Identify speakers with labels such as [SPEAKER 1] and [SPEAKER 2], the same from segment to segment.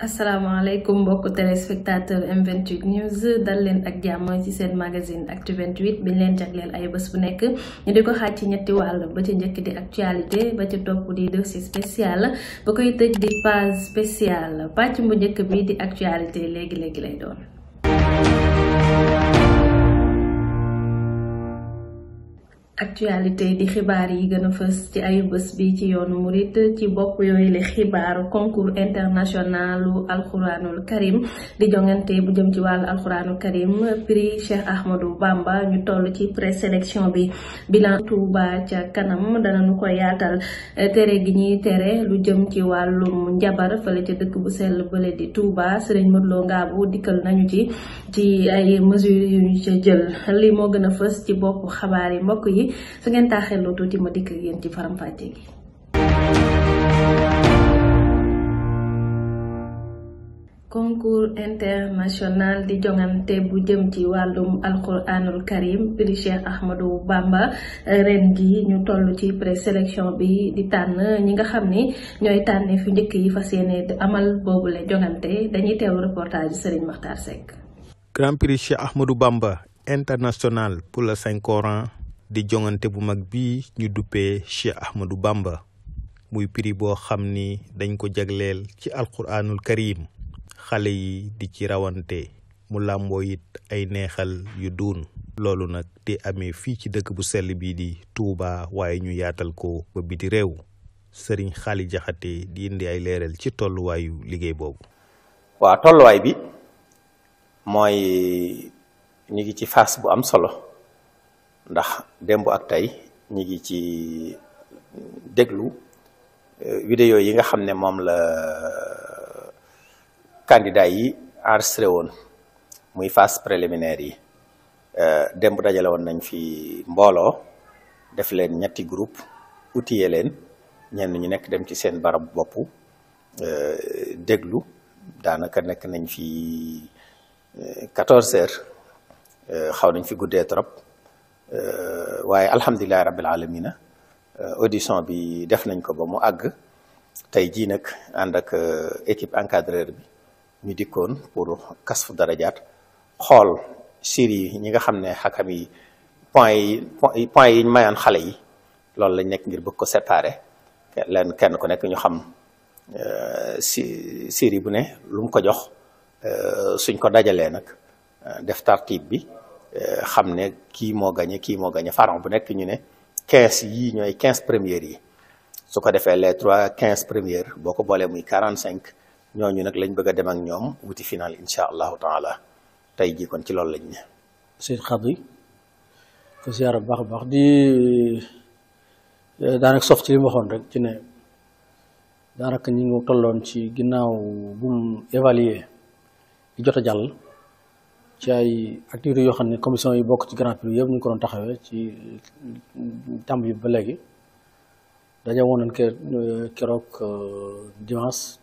[SPEAKER 1] asalaamaaleykum mbokku téléspectateur M28 News dal leen ak jàmm ci seen magazine Actu 28 biñ leen jagleel ay bés bu nekk ñu di ko xaaj ci ñetti wàll ba ci njëkk di actualité ba ci topp di dossier spécial ba koy tëj di page spéciale pàcc bu njëkk bi di actualité léegi lay doon. actualité di xibaar yi gën a fës ci ayu bés bi ci yoonu murit ci bopp yooyu la xibaar concours internationalu alxuraanul karim di jongante bu jëm ci wàllu alxuraanul karim prix Cheikh Ahmadou Bamba ñu toll ci présélection bi bilan Touba ca kanam danañu ko yaatal tere gi ñuy tere lu jëm ci wàllum njabar fële ca dëkk bu sell bële di Touba Serigne Modou Lo Ngabou dikkal nañu ci ay mesures yu ñu ca jël li moo gën a fës ci bopp xabaar yi mbokk yi su ngeen taaxeeloo tuuti ma dikk yéen ci faram-fàcce gi. concours international di jongante bu jëm ci wàllum alquranul karim prix Cheikh Ahmadou Bamba ren gi ñu toll ci présélection bi di tànn ñi nga xam ni ñooy tànne fi njëkk yi fas yéene amal boobule jongante dañuy teew reportage Serigne Makhtar Seck.
[SPEAKER 2] Grand Prix Cheikh Ahmadou Bamba international pour le Saint Coran di jongante bu mag bi ñu duppee Cheikh Ahmadou Bamba muy prix boo xam ni dañ ko jagleel ci alquranul karim xale yi di ci rawante mu làmboo it ay neexal yu duun loolu nag di amee fii ci dëkk bu sell bii di Touba waaye ñu yaatal ko ba biti réew Serigne Xaali Jaxate di indi ay leeral ci tolluwaayu liggéey boobu.
[SPEAKER 3] waaw tolluwaay bi mooy ñu ngi ci phase bu am solo ndax démb ak tey ñu ngi ci déglu vidéo yi nga xam ne moom la candidat yi enregistré woon muy phase préliminaire yi démb dajale woon nañ fi mbooloo def leen ñetti groupe outillé leen ñenn ñu nekk dem ci seen barab bopp déglu daanaka nekk nañ fi 14 heures xaw nañ fi guddee trop waaye alhamdulilahi rabbil alamina audition bi def nañ ko ba mu àgg tey jii nag ànd ak équipe encadreur bi ñu dikkoon pour kasfu darajaat xool série yi ñi nga xam ne xakam yi point yi ñu mayoon xale yi loolu lañ nekk ngir bëgg ko séparer leen kenn ku nekk ñu xam série bu ne lu mu ko jox suñ ko dajalee nag def tartib bi xam ne kii moo gañe faran bu nekk ñu ne 15 yii ñooy 15 premières yi su ko defee les 15 premières boo ko boolee muy 45 ñooñu nag lañ bëgg a dem ak ñoom wuti final insha allahu taala tey jii kon ci loolu lañ ne.
[SPEAKER 4] Seyd Khady ko ziyaara bu baax a baax di daanaka sof ci li mu waxoon rek ci ne daanaka ñi ngi tolloon ci ginnaaw bu mu évaluer di jot a jàll ci ay activités yoo xam ne commission yi bokk ci Grand Prix yëpp ñu ngi ko doon taxawee ci tàmbali bi ba léegi daje woon nañ keroog dimanche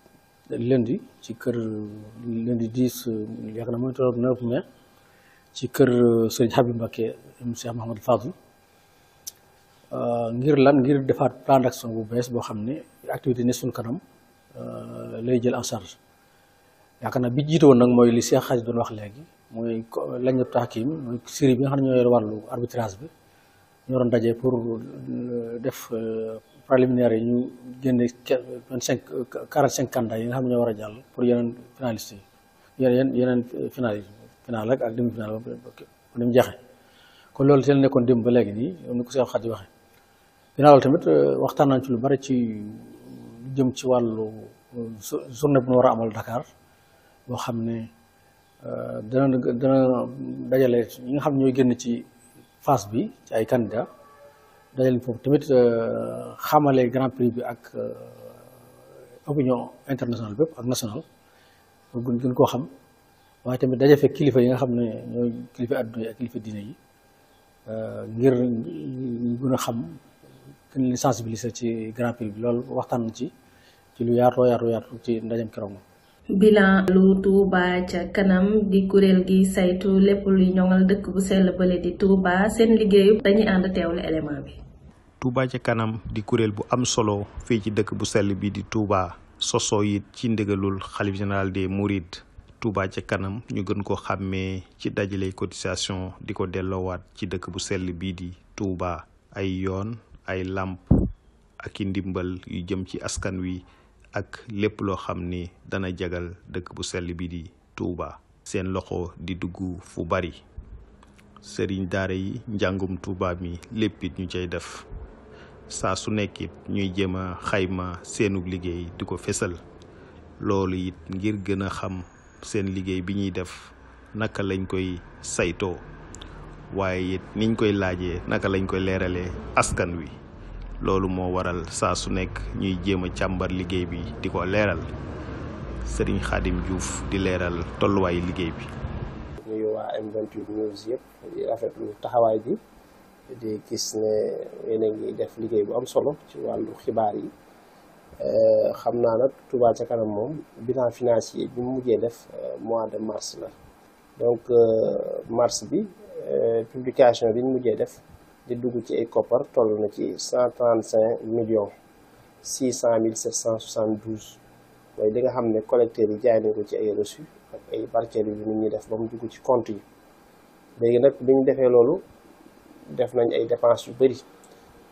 [SPEAKER 4] lundi ci kër lundi 10 yaakaar naa mooy tolloog 9 mai ci kër Serigne Habib Mbacké Cheikh Mouhamadou Fadl ngir defaat plan d'action bu bees boo xam ne activité ne suñu kanam lay jël en charge yaakaar naa bi jiite woon nag mooy li Cheikh Khady doon wax léegi mooy lañu taxkim mooy série bi nga xam ne ñoo yor wàllu arbitrage bi ñoo doon daje pour def préliminaire yi ñu génne 45 candidats yi nga xam ne ñoo war a jàll pour yeneen finalistes yi yeneen final ak demi final ba dem jeexe kon loolu seen nekkoon démb ba léegi nii ni ko Cheikh Khady waxee ginnaaw loolu tamit waxtaan nañ ci lu bari ci lu jëm ci wàllu journée bu ñu war a amal Dakar boo xam ne dana dajale ñi nga xam ne ñooy génn ci phase bi ci ay candidats dajale foofu tamit xamale Grand Prix bi ak opinion internationale bépp ak nationale gën koo xam waaye tamit daje fekk kilifa yi nga xam ne ñooy kilifa adduna yi ak kilifa diine yi ngir ñu gën a xam gën leen sensibiliser ci Grand Prix bi loolu waxtaan na ci lu yaatu ci ndajem keroog moom.
[SPEAKER 1] bilan lu Touba ca kanam di kuréel gi saytu lépp luy ñoŋal dëkk bu sell bële di Touba seen liggéeyu dañuy ànd teewlu élément bi.
[SPEAKER 2] Touba ca kanam di kuréel bu am solo fii ci dëkk bu sell bi di Touba sosoo it ci ndigalul xalif général des Mourides. Touba ca kanam ñu gën ko xàmmee ci dajale cotisation di ko delloowaat ci dëkk bu sell bii di Touba. Ay yoon, ay làmp ak i ndimbal yu jëm ci askan wi ak lépp loo xam ni dana jagal dëkk bu sell bii di Touba. Seen loxo di dugg fu bari. Sëriñ daara yi njàngum Touba mi lépp it ñu cay def saa su nekkit ñuy jéem a xayma seenu liggéey di ko fesal. Loolu it ngir gën a xam seen liggéey bi ñuy def naka lañ koy saytoo waaye it niñ koy laajee naka lañ koy leeralee askan wi. Loolu moo waral saa su nekk ñuy jéem a càmbar liggéey bi di ko leeral. Sëriñ Khadim Diouf di leeral tolluwaayu liggéey bi.
[SPEAKER 5] nuyu waa M28 News yëpp di rafetlu taxawaay bi di gis ne yéen a ngi def liggéey bu am solo ci wàllu xibaar yi. xam naa nag Touba ca kanam moom bilan financier bi mu mujjee def mois de mars la donc mars bi publication bi ñu mujjee def di dugg ci ay koppar toll na ci 135 millions 600 mille 772 mooy li nga xam ne collecteurs yi jaay nañ ko ci ay reçu ak ay barkeelu yu nit ñi def ba mu dugg ci compte yi. léegi nag bi ñu defee loolu def nañ ay dépenses yu bëri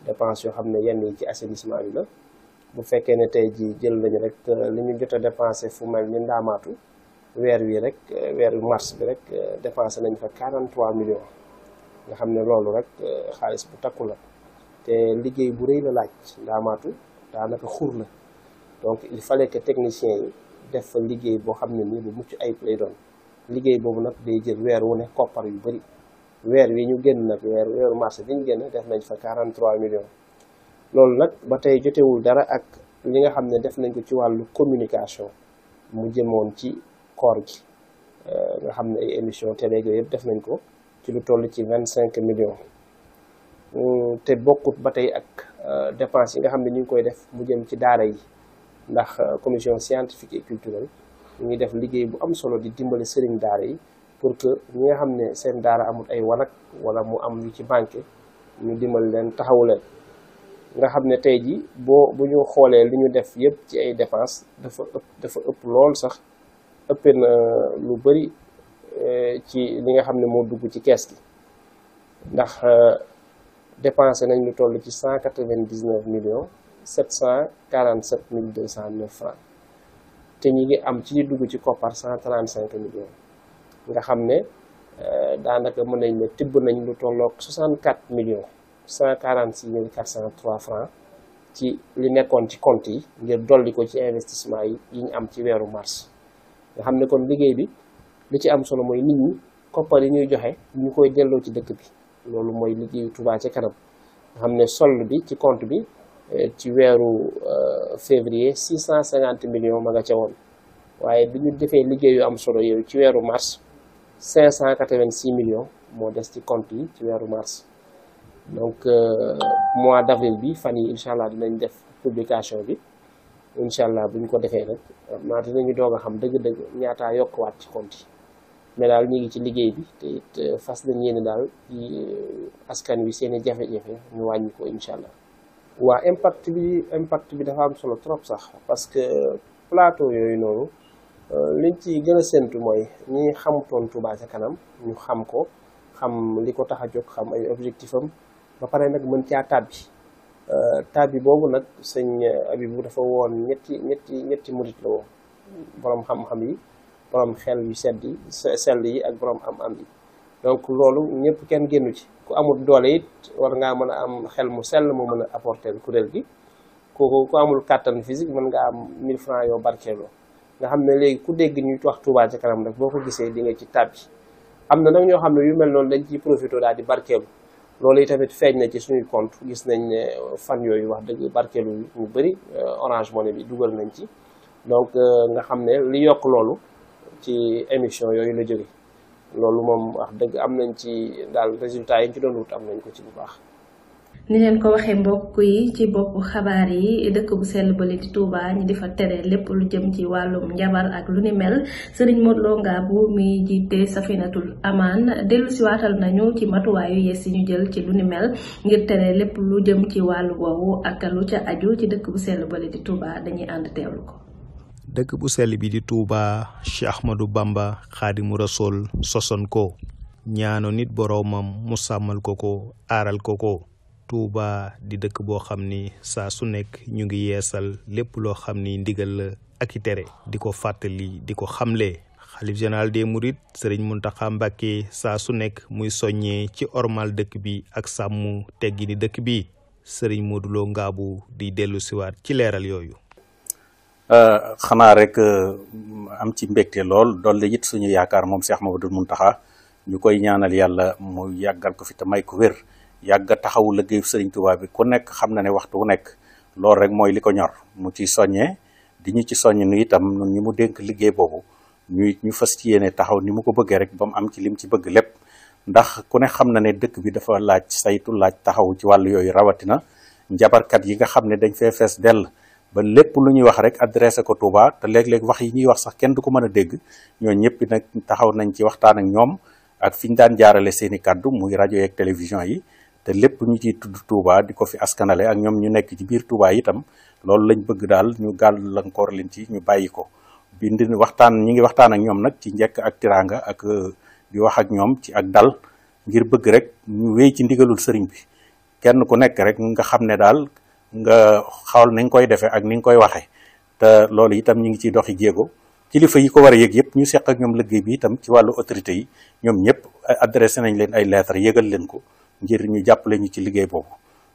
[SPEAKER 5] dépenses yoo xam ne yenn yi ci assainissement bi la. bu fekkee ne tey jii jël nañu rek li ñu jot a dépensé fu mel ni ndaamaatu weer wi rek weeru mars bi rek dépensé nañ fa 43 millions nga xam ne loolu rek xaalis bu takku la te liggéey bu rëy la laaj ndaamaatu daanaka xur la donc il fallait que techniciens yi def fa liggéey boo xam ne nii bu mucc ayib lay doon liggéey boobu nag day jël weer wu ne koppar yu bëri weer wi ñu génn nag weeru mars bi ñu génn def nañ fa 43 millions. loolu nag ba tey jotewul dara ak li nga xam ne def nañ ko ci wàllu communication mu jëmoon ci koor gi nga xam ne ay émission télé yooyu yëpp def nañ ko ci lu toll ci 25 millions te bokkut ba tey ak dépenses yi nga xam ne ñu ngi koy def mu jëm ci daara yi ndax commission scientifique et culturelle ñu ngi def liggéey bu am solo di dimbali sëriñ daara yi pour que ñi nga xam ne seen daara amul ay wanag wala mu am yu ci banque ñu dimbali leen taxawu leen. nga xam ne tey jii bu ñu xoolee li ñu def yëpp ci ay dépenses dafa ëpp lool sax ëppee na lu bëri ci li nga xam ne moo dugg ci kees gi ndax dépensé nañ lu toll ci 199 millions 747 mille 209 francs te ñi ngi am ci dugg ci koppar 135 millions nga xam ne daanaka mën nañ ne tibb nañ lu tolloog 64 millions 146 403 francs ci li nekkoon ci compte yi ngir dolli ko ci investissement yi ñu am ci weeru mars nga xam ne kon liggéey bi li ci am solo mooy nit ñi koppar yi ñuy joxe ñu koy delloo ci dëkk bi loolu mooy liggéeyu Touba ca kanam nga xam ne solde bi ci compte bi ci weeru février 650 millions ma nga ca woon waaye bi ñu defee liggéey yu am solo yooyu ci weeru mars 586 millions moo des ci compte yi ci weeru mars donc mois d'avril bi fan yi incha allah dinañ def publication bi incha allah bu ñu ko defee nag maa dinañu doog a xam dëgg-dëgg ñaataa yokkuwaat ci compte yi mais daal ñu ngi ci liggéey bi te it fas nañ yéene daal ci askan wi seen i jafe-jafe ñu wàññi ko incha allah. waa impact bi dafa am solo trop sax parce que plateau yooyu noonu liñ ci gën a séntu mooy ñi xamutoon Touba ca kanam ñu xam ko xam li ko tax a jóg xam ay objectif am ba pare nag mën caa tàbbi boobu nag sëñ Abibu dafa woon ñetti murit la woon borom xam-xam yi borom xel yu sell yi ak borom am yi donc loolu ñëpp kenn génnu ci ku amul doole it war ngaa mën a am xel mu sell mu mën a apporter kuréel gi ku amul kàttan physique mën ngaa am 1000 francs yoo barkeeloo nga xam ne léegi ku dégg ñu wax Touba ca kanam rek boo ko gisee di nga ci tàbbi am na nag ñoo xam ne yu mel noonu dañ ciy profité daal di barkeelu loolu yi tamit feeñ na ci suñuy compte gis nañ ne fan yooyu wax dëgg barkeelu ñu bëri Orange Money bi dugal nañ ci donc nga xam ne li yokk loolu ci émission yooyu la jóge loolu moom wax dëgg am nañ ci daal résultat yi ñu ci doon wut am nañ ko ci bu baax.
[SPEAKER 1] ni leen ko waxee mbokk yi ci bopp xabaar yi dëkk bu sell ba di Touba ñi di fa tere lépp lu jëm ci wàllum njabar ak lu ni mel Serigne Modou Lo Ngabou mi jiite Safinatul Aman dellu si waatal nañu ci matuwaayu yees yi ñu jël ci lu ni mel ngir tere lépp lu jëm ci wàllu woowu ak lu ca aju ci dëkk bu sell ba di Touba dañuy ànd teewlu ko.
[SPEAKER 2] dëkk bu sell bi di Touba Cheikh Ahmadou Bamba Xaadimu Rasul sosoon ko ñaano nit boroomam mu sàmmal ko aaral ko Touba di dëkk boo xam ni saa su nekk ñu ngi yeesal lépp loo xam ni ndigal la ak i tere di ko fàttali di ko xamle xalif général des mourides Serigne Mountakha Mbacké saa su nekk muy soññee ci ormal dëkk bi ak sàmm teggini dëkk bi Serigne Modou Lo Ngabou di dellu siwaat ci leeral yooyu.
[SPEAKER 6] xanaa rek am ci mbégte lool dolli it suñu yaakaar moom Cheikh Mamadou Mountakha ñu koy ñaanal yàlla mu yàggal ko fi te may ko wér yàgg taxawu liggéeyu Serigne Touba bi ku nekk xam na ne waxtu wu nekk loolu rek mooy li ko ñor mu ci soññee di ñu ci soññ nu itam ñun ñi mu dénk liggéey boobu ñu fas ci yéene taxaw ni mu ko bëggee rek ba mu am ci lim ci bëgg lépp ndax ku ne xam na ne dëkk bi dafa laaj saytu laaj taxawu ci wàllu yooyu rawatina njabarkat yi nga xam ne dañ fee fees dell ba lépp lu ñuy wax rek adressé ko Touba te léeg-léeg wax yi ñuy wax sax kenn du ko mën a dégg ñoo ñëpp nag taxaw nañ ci waxtaan ak ñoom ak fi ñu daan jaarale seen i kàddu muy rajo yeeg télévision yi te lépp ñu ciy tudd Touba di ko fi askanale ak ñoom ñu nekk ci biir Touba itam loolu lañ bëgg daal ñu gàllankoor leen ci ñu bàyyi ko bind ñi ngi waxtaan ak ñoom nag ci njëkk ak tiraanga ak di wax ak ñoom ci ak dal ngir bëgg rek ñu wéy ci ndigalul sëriñ bi kenn ku nekk rek nga xam ne daal nga xawal ni nga koy defee ak ni nga koy waxee te loolu itam ñu ngi ciy doxi jéego kilifa yi ko war a yëg yëpp ñu seq ak ñoom liggéey bi itam ci wàllu autorité yi ñoom ñëpp adressé nañ leen ay lettres yëgal leen ko ngir ñu jàppale ñu ci liggéey boobu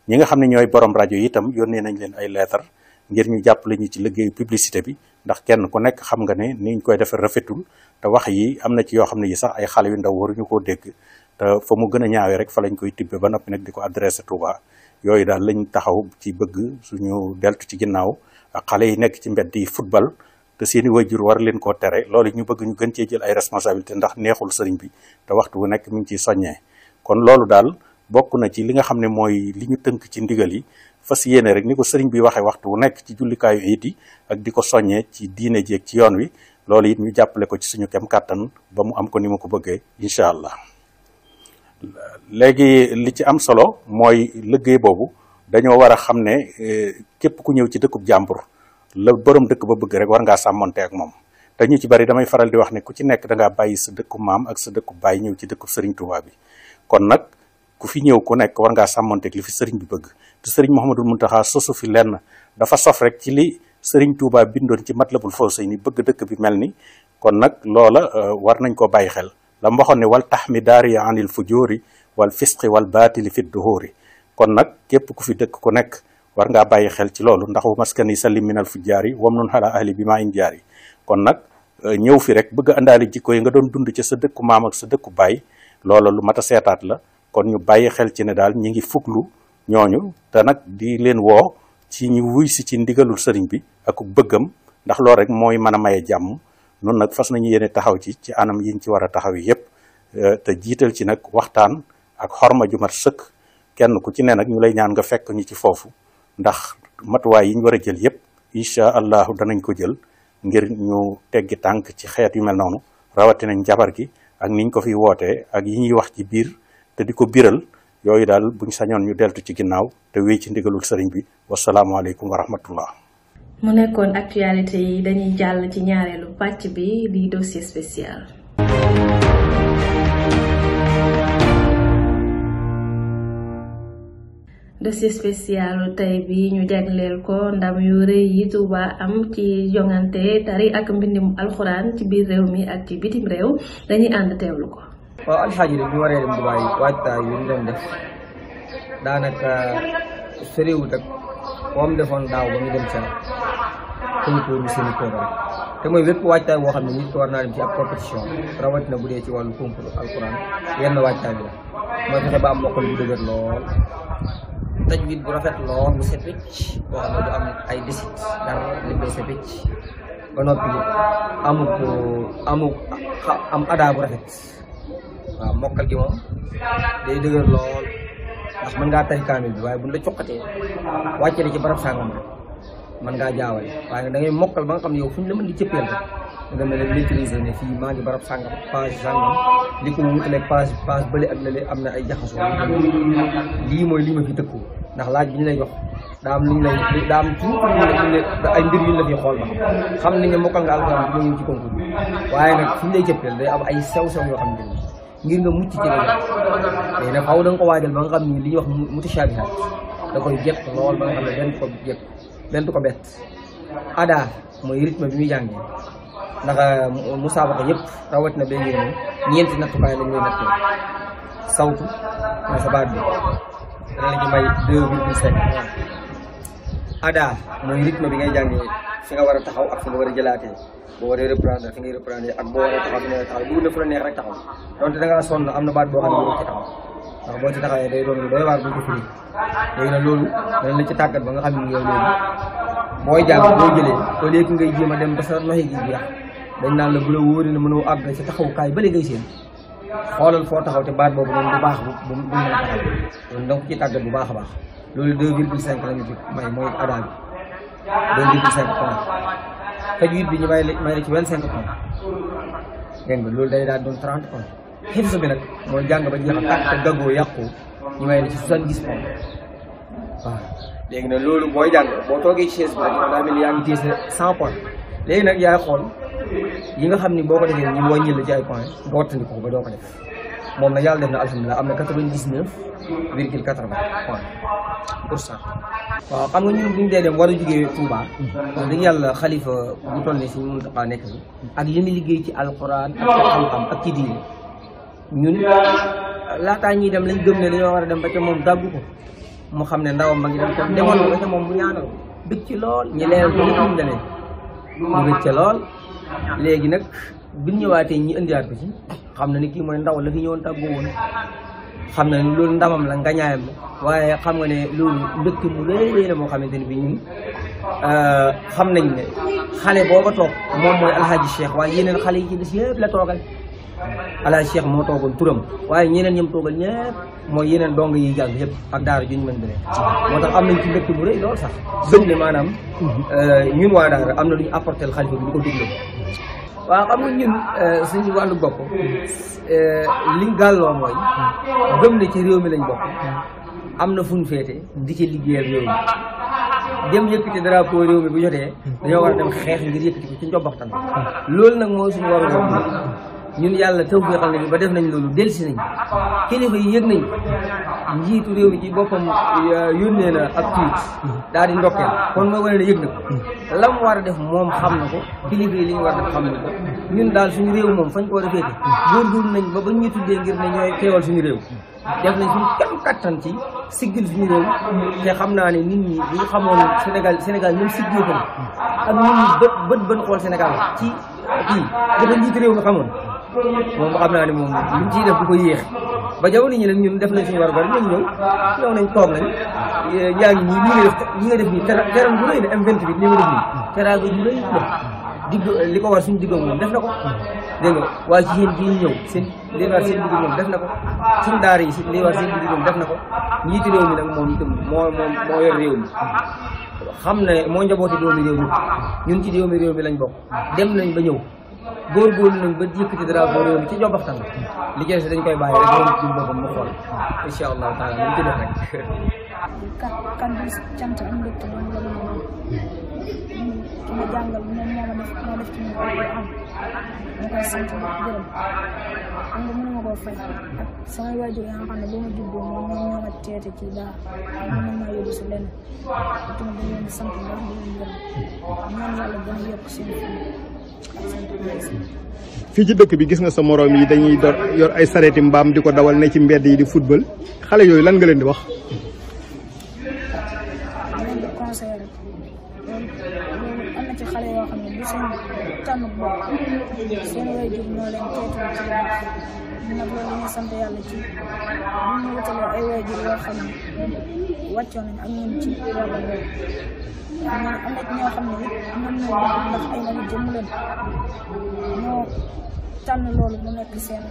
[SPEAKER 6] ñi nga xam ne ñooy borom rajo yi itam yónnee nañ leen ay lettres ngir ñu jàppale ñu ci liggéeyu publicité bi ndax kenn ku nekk xam nga ne ni ñu koy defee rafetul te wax yi am na ci yoo xam ne yi sax ay xale yu ndaw waruñu koo dégg te fa mu gën a ñaawee rek fa lañ koy tibbe ba noppi nag di ko adressé Touba yooyu daal lañ taxaw ci bëgg suñu deltu ci ginnaaw ak xale yi nekk ci mbedd yi football te seeni wajur war leen koo tere loolu ñu bëgg ñu gën cee jël ay responsabilité ndax neexul sëriñ bi te waxtu bu nekk mi ngi ciy soññee kon loolu daal bokk na ci li nga xam ne mooy li ñu tënk ci ndigal yi fas yéene rek ni ko sëriñ bi waxee waxtu bu nekk ci jullikaayu it yi ak di ko soññee ci diine jeeg ci yoon wi loolu it ñu jàppale ko ci suñu kem kàttan ba mu am ko ni ma ko bëggee incha allah. léegi li ci am solo mooy liggéey boobu dañoo war a xam ne képp ku ñëw ci dëkkub jàmbur la borom dëkk ba bëgg rek war ngaa sàmmonte ak moom te ñu ci bari damay faral di wax ne ku ci nekk da ngaa bàyyi sa dëkku maam ak sa dëkku baay ñëw ci dëkkub Serigne Touba bi kon nag ku fi ñëw ku nekk war ngaa sàmmonte ak li fi Serigne bi bëgg te Serigne Mouhamadou Mountakha sosu fi lenn dafa sof rek ci li Serigne Touba bindoon ci Matlabul Fawzayni bëgg dëkk bi mel ni kon nag loola war nañ ko bàyyi xel la mu waxoon ne wal taxmi daariya anil fujuri wal fisqi wal baatili fi duhuri kon nag képp ku fi dëkk ku nekk war ngaa bàyyi xel ci loolu ndax wa maskani sallim minal fujjaari wam nun xala ahli bi maa in jaari kon nag ñëw fi rek bëgg a àndaali jikko yi nga doon dund ci sa dëkku maam ak sa dëkku baay loola lu mat a seetaat la kon ñu bàyyi xel ci ne daal ñi ngi fuglu ñooñu te nag di leen woo ci ñu wuy si ci ndigalul sëriñ bi ak bëggam ndax loolu rek mooy mën a maye jàmm noonu nag fas nañu yéene taxaw ci anam yiñ ci war a taxaw yi yépp te jiital ci nag waxtaan ak xorma ju mat sëkk kenn ku ci ne nag ñu lay ñaan nga fekk ñu ci foofu ndax matuwaay yi ñu war a jël yépp incha allahu danañ ko jël ngir ñu teggi tànk ci xeet yu mel noonu rawatina njabar gi ak niñ ko fi wootee ak yi ñuy wax ci biir te di ko biral yooyu daal buñ sañoon ñu deltu ci ginnaaw te wéy ci ndigalul sëriñ bi wasalaamualeykum wa rahmatullah.
[SPEAKER 1] mu nekkoon actualité yi dañuy jàll ci ñaareelu pàcc bi di dossier spécial. dossier spécial tey bi ñu jagleel ko ndam yu rëy yi Touba am ci jongante tari ak mbindum alxuraan ci biir réew mi ak ci bitim réew dañuy ànd teewlu ko.
[SPEAKER 7] waaw alxaaji bi ñu waree dem Dubaay waajtaay yu ñu doon def daanaka soriwut ak moom defoon daaw ba ñu dem ca concours bi seen i rek te mooy wépp waajtaay boo xam ne nit ko war naa dem ci ab compétition rawatina bu dee ci wàllu concours alxuraan yenn waajtaay bi la mooy fexe ba am mokkal bu dëgër lool tajwid bu rafet lool bu set wecc boo xam ne du am ay desit dara li koy set wecc ba noppi am adaa bu rafet waaw mokkal gi moom day dëgër lool ndax mën ngaa tari kaamil bi waaye buñ la coqatee wàcce ci barab sàngam rek mën ngaa jaawale waaye da ngay mokkal ba nga xam ne yow fu ñu la mën di cëppeel rek nga mel ne maîtriser ne fii maa ngi barab sàngam page sàngam li ko wutaleeg page bële ak lële am na ay jaxasoo lii mooy li ma fi dëkku ndax laaj bi ñu lay jox daa am lu ñu lay daa am tuuti ay mbir yu ñu la fi xool ba xam nañ ne mokkal nga alxuraan bi ñu ci concours bi waaye nag fi ñu lay jëppeel day am ay sew-sew yoo xam ne ngir nga mucc ci la léegi nag xaw da nga ko waajal ba nga xam ni li ñuy wax mutashabihat da koy jekk lool ba nga xam ne benn du ko bett ada mooy rythme bi muy jàngee ndax musaabaqa yëpp rawat na benn moom ñeenti nattukaay lañ lay nattee sawtu mooy sa baat bi dana la ci may 2,5 ada mooy rythme bi ngay jàngee fi nga war a taxaw ak fi nga war a jëlaatee boo waree reprendre fi ngay reprendre ak boo waree taxaw fi nga taxaw bu ne fu la neex rek taxaw donte da ngaa sonn am na baat boo xam ne boo ci taxaw ndax boo ci taxawee day doon lu doy waar bu ko firi léegi nag loolu dana la ci tàggat ba nga xam ne yow léegi booy jàng boo jëlee au lieu que ngay jéem a dem ba sa noxi gi jeex dañ naan la bu la wóoree ne mënoo àgg ci taxawukaay ba léegi ngay seen xoolal foo taxaw te baat boobu noonu bu baax bu mën a taxaw loolu donc ci tàggat bu baax a baax loolu 2,5 la ñu ci may mooy ada bi 2,5 points tajwid bi ñu may la ci 25 points dégg nga loolu day daal doon 30 points xifs bi nag mooy jàng ba jeexal tàkk te gaggoo yàqu ñu may la ci 70 points waaw léegi nag loolu booy jàng boo toogee ci chaise bi rek daa mel ni yaa ngi téye 100 points léegi nag yaay xool yi nga xam ni boo ko defee ñu wàññil la ci ay points nga wattandi ko ba doo ko def moom nag yàlla def na alhamdulilah am na 99,80 points pour cent. waaw xam nga ñun bu ñu dee dem war a jógee Touba. wax dëgg yàlla xalifa bu toll nii suñu Muntaxa nekk fi ak li muy liggéey ci alquran ak ci xam-xam ak ci diine ñun laataa ñuy dem lañ gëm ne dañoo war a dem ba ca moom dàggu ko mu xam ne ndawam ba ngi dem kon demoon ba ca moom mu ñaanal bëgg ci lool ñu leeral ko lépp ñu demee ñu bëgg ca lool léegi nag biñ ñëwaatee ñi indiwaat ko ci xam na ni kii mooy ndaw la fi ñëwoon tàggoo woon xam na ni loolu ndamam la ngañaayam la waaye xam nga ne loolu mbégte mu rëy la moo xamante ni bi ñun xam nañ ne xale booba toog moom mooy alhaji Cheikh waaye yeneen xale yi ci des yëpp la toogal alhaji Cheikh moo toogoon turam waaye ñeneen ñoom toogal ñëpp mooy yeneen dong yi jàng yëpp ak daara juñ mën beneen moo tax am nañ ci mbégte mu rëy loolu sax gëm ne maanaam ñun waa daara am na lu ñu apporté xalifa bi di ko déglu waaw xam nga ñun suñu wàllu bopp liñ gàlloo mooy gëm ne ci réew mi lañ bokk am na fu ñu féete di ci liggéeyal réew mi dem yëkkati drapeau réew mi bu jotee dañoo war a dem xeex ngir yëkkati ko ci njobbaxtan loolu nag mooy suñu waru bopp ñun yàlla tawfeexal nañu ba def nañ loolu delsi nañ kilifa yi yëg nañ njiitu réew mi ci boppam yónnee na ab tweet daal di ndokkeel kon mooy wane ne yëg na ko la mu war a def moom xam na ko kilifa yi li ñu war a def xam na ko ñun daal suñu réew moom fañ ko war a féete góorgóorlu nañ ba ñu tuddee ngir ne ñooy teewal suñu réew def nañ suñu kam kattan ci siggil suñu réew te xam naa ne nit ñi bu ñu xamoon Sénégal ñoom siggil ko ak nit ñi bët xool Sénégal ci kii dafa njiitu réew mi xamoon moom xam naa ne moom luñ ciy def bu ko yéex ba jamono ñi nag ñun def nañ suñu war gar ñoom ñëw nañ toog nañ yaa ngi ñii li nga def nii teram bu rëy la M28 li nga def nii teraanga ju rëy la digg li ko war suñu diggam moom def na ko dégg nga waaye ci yéen ji ñëw seen li war seen digg moom def na ko suñu daara yi li war seen digg moom def na ko njiiti réew mi nag moom itam moo yor réew mi xam ne moo njabooti doomi réew mi ñun ci doomi réew mi lañ bokk dem nañ ba ñëw góorgóorlu nañ ba yëkkati drapeau réew mi ci njobbaxtan li ci des dañ koy bàyyi rek moom ci boppam mu xool incha allahu taala ñu ci def rek
[SPEAKER 8] kan bi cant am mbégte doon la moom ki ma jàngal moom moo def ci ñu am ñu koy sant di gërëm xam nga mënuma koo fay ak samay waajur yaa nga xam ne ba ma juddoo moom ñoo ma teete ci daara ñoo ma yóbbu si lenn tamit dañ leen di sant baax di leen gërëm ñaan yàlla gën a yokk seen
[SPEAKER 2] fii ci dëkk bi gis nga sa moroom yi dañuy yor ay sareeti mbaam di ko dawal ne ci mbedd yi di football xale yooyu lan nga leen di wax.
[SPEAKER 8] leen di conseillé rek loolu am na ci xale yoo xam ne bu seen tànn bopp seen waajur ñoo leen teetal ci lu baax ñun nag loolu dañuy sant yàlla ci bu ñu wutalee ay waajur yoo xam ne wàccoon nañ ak ñun ci wàllu loolu am na ñoo xam ne ñoom ñoo bëgg ndax ay nit jëmm leen ñoo tànn loolu mu nekk seen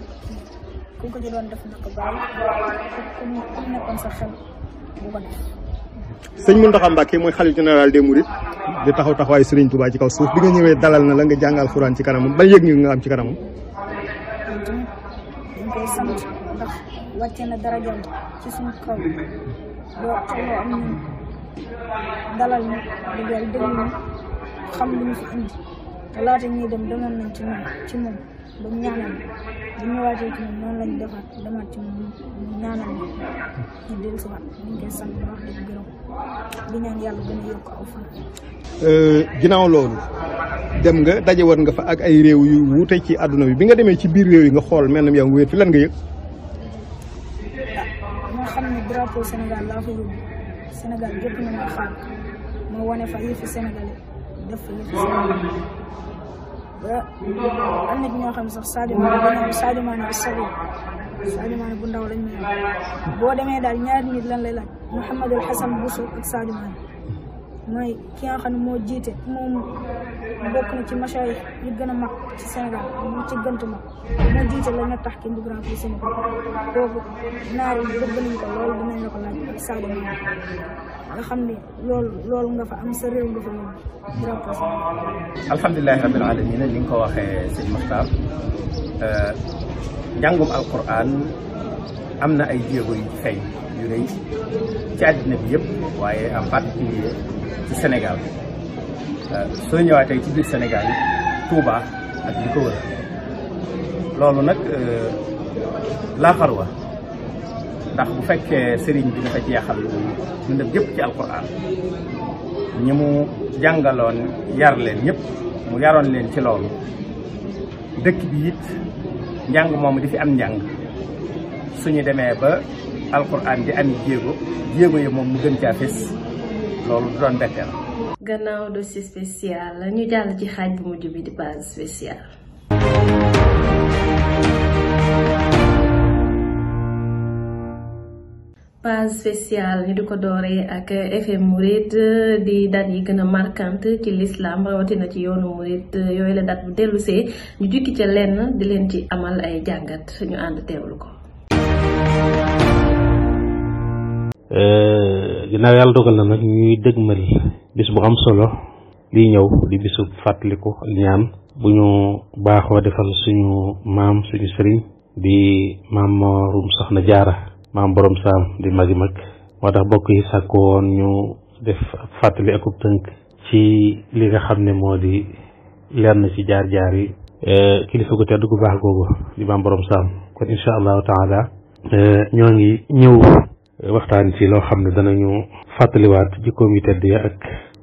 [SPEAKER 8] ku ko ci doon def na ko bàyyi ku nekkoon sa xel bu ko def.
[SPEAKER 2] sëñ Mountakha Mbacké mooy xalifa général des Mourides di taxaw taxawaayu Serigne Touba ci kaw suuf bi nga ñëwee dalal na la nga jàng alxuraan ci kanamam ban yëg nga am ci kanamam.
[SPEAKER 8] dañ koy sant ndax wàcce na darajam ci suñu kaw boo soxloo am ñun dalal ñu dëggal déglu ñu xam li ñu fi indi te laata ñuy dem demoon nañ ci moom ba mu ñaanal bu ñu ñëwaatee ci moom noonu lañ demaat ci moom mu ñaanal ñu dellu si waat ñu ngi koy sant bu baax di gërëm di ñaan yàlla gën a yokk aw fan.
[SPEAKER 9] ginnaaw loolu dem nga daje woon nga fa ak ay réew yu wuute ci àdduna bi nga demee ci biir réew yi nga xool mel na yow nga wéet fi lan nga yëg.
[SPEAKER 8] moo xam ne drapeau Sénégal laa fa yóbbu Sénégal gépp na nga xaar moo wane fa yëfi Sénégalais def fa yëfi Sénégal ba am na ñoo xam sax Sadio Mané bu ndaw lañ may wax boo demee daal ñaari nit lan lay laaj Mouhamadou Hassan Bousso ak Sadio Mané mooy ki nga xam ne moo jiite moom bokk na ci machaayix yi gën a mag ci Sénégal moo ci gënt mag moo jiite la nga tax ki bu Grand Prix Sénégal kooku naar yi bëgg nañ ko loolu dinañ la ko laaj ak Sadio Mané nga xam ne loolu nga fa am sa réew nga fa yóbbu Grand Prix Sénégal.
[SPEAKER 3] alhamdulilahi rabbil alamin ni nga ko waxee sëñ Maxtaar njàngum alquran am na ay jéego yu feeñ yu rëy ci àddina bi yëpp waaye en particulier ci Sénégal soo ñëwaatee ci biir Sénégal yi Touba ak li ko wër loolu nag laa xarwa ndax bu fekkee sëriñ bi dafa jeexal dundam yëpp ci alquran ñi mu jàngaloon yar leen ñëpp mu yaroon leen ci loolu dëkk bi it njàng moomu di fi am njàng suñu demee ba alquran di am jéego yi moom mu gën caa fés loolu du doon betteel.
[SPEAKER 1] gannaaw dossier spécial ñu jàll ci xaaj bu mujj bi di base spéciale. page spéciale ñu di ko dooree ak FM Mouride di date yi gën a marquante ci l'islam rawatina ci yoonu Mouride yooyu la date bu dellusee ñu jukki ca lenn di leen ci amal ay jàngat ñu ànd teewlu ko.
[SPEAKER 10] ginnaaw yàlla dogal na nag ñuy dëgmal bis bu am solo lii ñëw di bisu fàttaliku ñaan bu ñu baaxoo defal suñu maam suñu sëriñ di maam Moorum Soxna Jaara maam borom saam di magi mag moo tax bokk yi sàkk woon ñu def fàttali akub tënk ci li nga xam ne moo di lenn ci jaar-jaar yi kilifa gu tedd gu baax googu di maam borom saam kon incha allahu taala ñoo ngi ñëw waxtaan ci loo xam ne danañu fàttaliwaat jikkoom yu tedd ya ak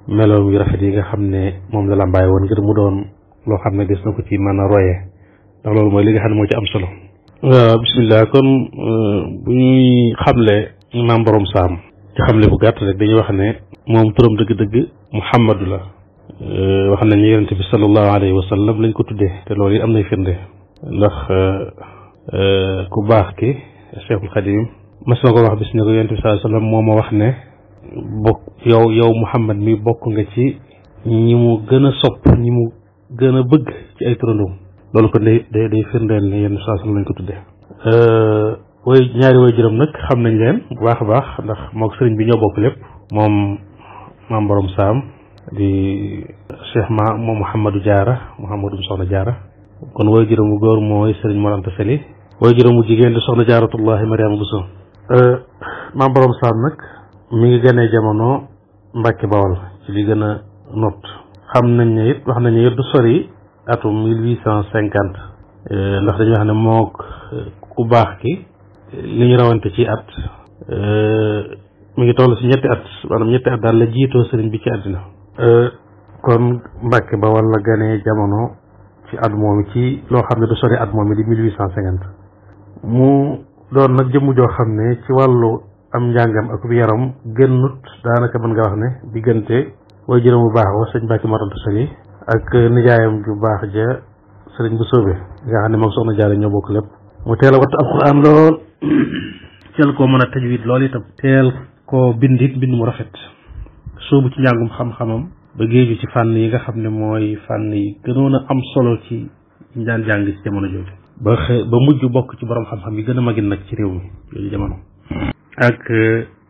[SPEAKER 10] meloom yu rafet yi nga xam ne moom la làmbaay woon ngir mu doon loo xam ne des na ko ci mën a roye ndax loolu mooy li nga xam ne moo ci am solo. waaw bismillah kon bu ñuy xamle maam borom saam ci xamle bu gàtt rek dañuy wax ne moom turam dëgg-dëgg Muhammadu la wax nañu yonente bi sallallahu alayhi wa sallam lañ ko tuddee te loolu yi am nay firnde ndax ku baax ki Cheikhul Khadim mas na ko wax bis ne ko yonente bi sallallahu alayhi wa sallam moo ma wax ne bokk yow Muhammad mi bokk nga ci ñi mu gën a sopp ñi mu gën a bëgg ci ay turandoom loolu kon day firndeel ne yenn saa lañ ko tuddee ñaari way juróom nag xam nañ leen bu baax a baax ndax mook sëriñ bi ñoo bokk lépp moom maam borom saam di Cheikh moom Mouhamadou Diarra Mouhamadou Soxna Diarra kon way juróom bu góor mooy sëriñ Mor Anta Sali way juróom bu jigéen di Soxna Jaaratullahi Mariama Bousso maam borom saam nag mi ngi gënee jamono Mbàkke Bawol ci li gën a not xam nañ ne it wax nañ ne it du sori atum 1850 ndax dañuy wax ne mook ku baax ki li ñu rawante ci at mi ngi toll si ñetti at daal la jiitoo sëriñ bi ci àddina kon Mbàkke Bawol la ganee jamono ci at moomi ci loo xam ne du sori at moomi di 1850 mu doon nag jëmm joo xam ne ci wàllu am njàngam ak yaram gënnut daanaka mën nga wax ne diggante way juróom bu baax wa sëñ Mbàkke Mor Anta Sali ak nijaayam ju baax ja sëriñ bu soobe nga xam ne moom soxna Jaara ñoo bokk lépp mu teel a wattu alquran lool teel koo mën a tajwid lool itam teel koo bindit bind mu rafet soobu ci njàngum xam-xamam ba géeju ci fànn yi nga xam ne mooy fànn yi gënoon a am solo ci ñu daan jàng ci jamono jooju ba mujj bokk ci borom xam-xam yi gën a magin nag ci réew mi jooju jamono ak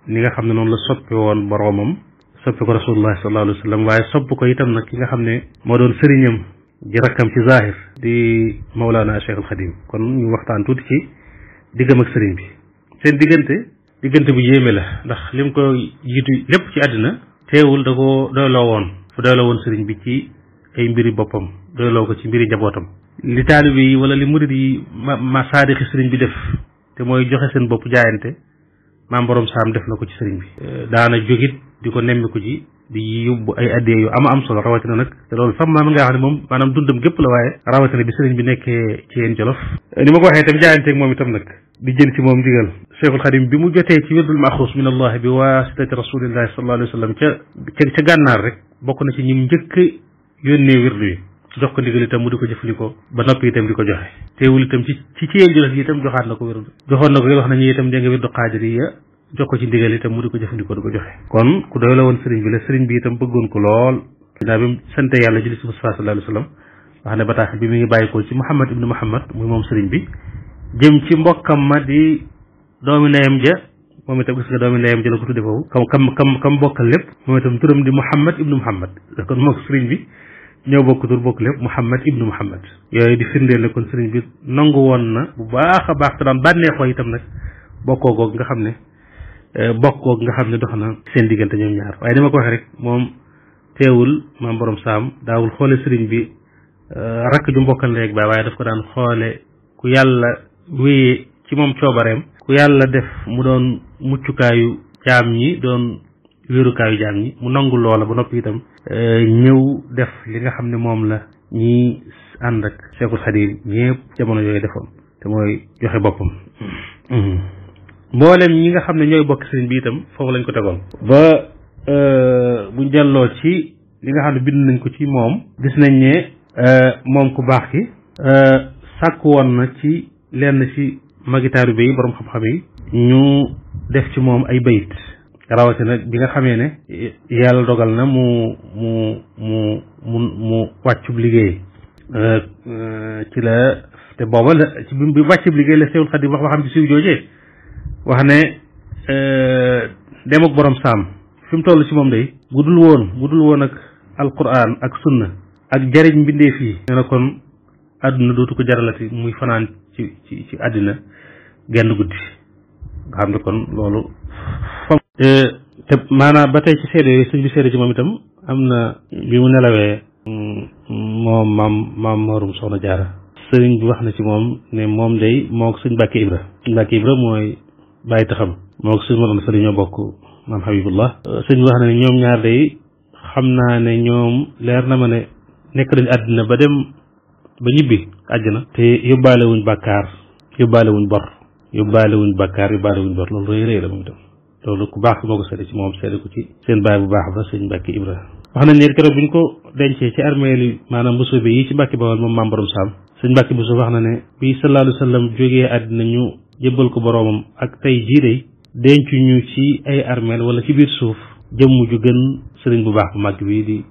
[SPEAKER 10] ni nga xam ne noonu la soppi woon boromam soppi ko rasulullah sallallahu alayhi wa sallam waaye sopp ko itam nag ki nga xam ne moo doon sëriñam ji rakkam ci zahir di Mawlana Cheikh al Khadim kon ñu waxtaan tuuti ci diggam ak sëriñ bi seen diggante diggante bu yéeme la ndax lim ko jiitu lépp ci àddina teewul da ko doyloo woon fu doyloo woon sëriñ bi ci ay mbiri boppam doyloo ko ci mbiri njabootam li taalibe yi wala li murid yi ma saadixi sëriñ bi def te mooy joxe seen bopp jaayante maam borom saam def na ko ci sëriñ bi daana jógit di ko nemmiku ci di yóbbu ay addee yu am solo rawatina nag te loolu sax maa nga xam ne moom maanaam dundam gépp la waaye rawatina bi sëriñ bi nekkee ci yéen Jolof ni ma ko waxee itam jaayanteeg moom itam nag di jël ci moom ndigal Cheikhul Khadim bi mu jotee ci wirdul maxuus min allah bi waasitati rasulillahi sallallahu alayhi wa sallam ca gànnaar rek bokk na ci ñim njëkk yónnee wirdu yi jox ko ndigal itam mu di ko jëfandikoo ba noppi itam di ko joxe teewul itam ci yéen Jolof yi itam joxaat na ko wirdu joxoon na ko wax nañu itam dégg nga wirdu qaadiriya jox ko ci ndigal itam mu di ko jëfandikoo di ko joxe kon ku doy la woon sëriñ bi la sëriñ bi itam bëggoon ko lool daa bi mu sante yàlla julli ci Mustafa sallallahu alayhi wa sallam wax ne bataax bi mi ngi bàyyi ko ci Muhammad ibnu Muhammad muy moom sëriñ bi jëm ci mbokkam ma di doomi ndeyam ja moom itam gis nga doomi ndeyam ja la ko tudde foofu kam bokkal lépp moom itam turam di Muhammad ibnu Muhammad kon moom sëriñ bi ñëw bokk tur bokk lépp Muhammad ibnu Muhammad yooyu di firndeel ne kon sëriñ bi nangu woon na bu baax a baax te daan bànneexoo itam nag bokkoo goog nga xam ne dox na seen diggante ñoom ñaar waaye dama ko waxee rek moom teewul maam borom saam daawul xoole sëriñ bi rakk ju mbokkal rek baay waaye daf ko daan xoole ku yàlla wéyee ci moom coobareem ku yàlla def mu doon muccukaayu jaam ñi doon wéerukaayu jaam ñi mu nangu loola ba noppi itam ñëw def li nga xam ne moom la ñi ànd ak Cheikhul Khadim ñëpp jamono yooyu defoon te mooy joxe boppam mboolem ñi nga xam ne ñooy bokk sëriñ bi itam foofu lañ ko tegoon ba buñ delloo ci li nga xam ne bind nañ ko ci moom gis nañ ne moom ku baax ki sàkk woon na ci lenn ci magitaaru bi borom xam-xam yi ñu def ci moom ay bayit rawatina bi nga xamee ne yàlla dogal na mu wàccub liggéey ci la te booba la ci bi wàccub liggéey la Seexul Xadiim wax waxam ci siw joojee wax ne dem ak borom saam fi mu toll ci moom day bu dul woon ak alquran ak sunna ak jariñ mbindee fii nee na kon àdduna dootu ko jaralati muy fanaan ci àddina genn guddi nga xam ne kon loolu te maanaam ba tey ci seede yooyu sëñ bi seede ci moom itam am na bi mu nelawee moom maam Moorum Soxna Jaara sëriñ bi wax na ci moom ne moom day moo ko sëñ Mbàkke Ibra mooy bàyyi taxam moo ko sëñ Moroon Sëriñ ñoo bokk maam Habibullah sëñ bi wax na ne ñoom ñaar day xam naa ne ñoom leer na ma ne nekk nañ àddina ba dem ba ñibbi àjjana te yóbbaale wuñ bàkkaar yóbbaale wuñ bor loolu rëy la moom itam loolu ku baax moo ko seede ci moom seede ko ci seen baay bu baax ba sëñ Mbàkke Ibra wax nañ ne keroog bi ñu ko dencee ci armeeli maanaam Mbusoobe yi ci Mbàkke Bawol moom maam borom saam sëñ Mbàkke Buso wax na ne bi sallallahu alayhi wa sallam jógee àddina ñu jébbal ko boroomam ak tey jii day dencu ñu ci ay armeel wala ci biir suuf jëmm ju gën sëriñ bu baax bu màgg bi di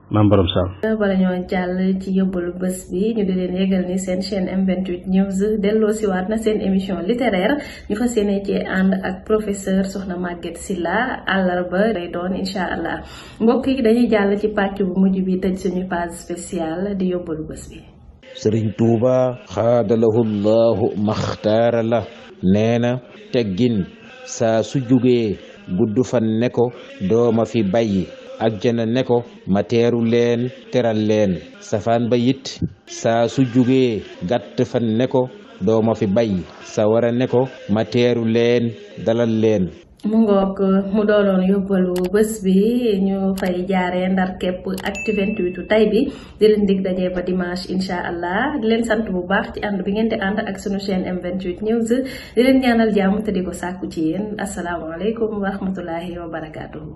[SPEAKER 10] maam borom saam.
[SPEAKER 1] bala ñoo jàll ci yóbbalu bés bi ñu di leen yëgal ni seen chaîne M28 News delloo siwaat na seen émission littéraire ñu fas yéene ci ànd ak professeur Soxna Maguette Sylla àllarba day doon incha allah mbokk yi dañuy jàll ci pàcc bu mujj bi tëj suñu page spéciale di yóbbalu bés bi.
[SPEAKER 11] Sëriñ Tuuba xaadalahu llahu maxtaara la nee na teggin saa su jugee gudd fan ne ko dooma fi bàyyi ajjana ne ko ma teeru leen teral leen safaan ba it saa su jugee gàtt fan ne ko dooma fi bàyyi sawara ne ko ma teeru leen dalal leen.
[SPEAKER 1] mu ngoog mu doonoon yóbbalu bés bi ñu fay jaaree ndar képp Actu28 tay bi di leen dig dajee ba dimanche incha allah di leen sant bu baax ci ànd bi ngeen di ànd ak sunu chaîne M28 News di leen ñaanal jàmm te di ko sàkku ci yéen asalaamaaleykum wa rahmatullahi wa barakaatuhu.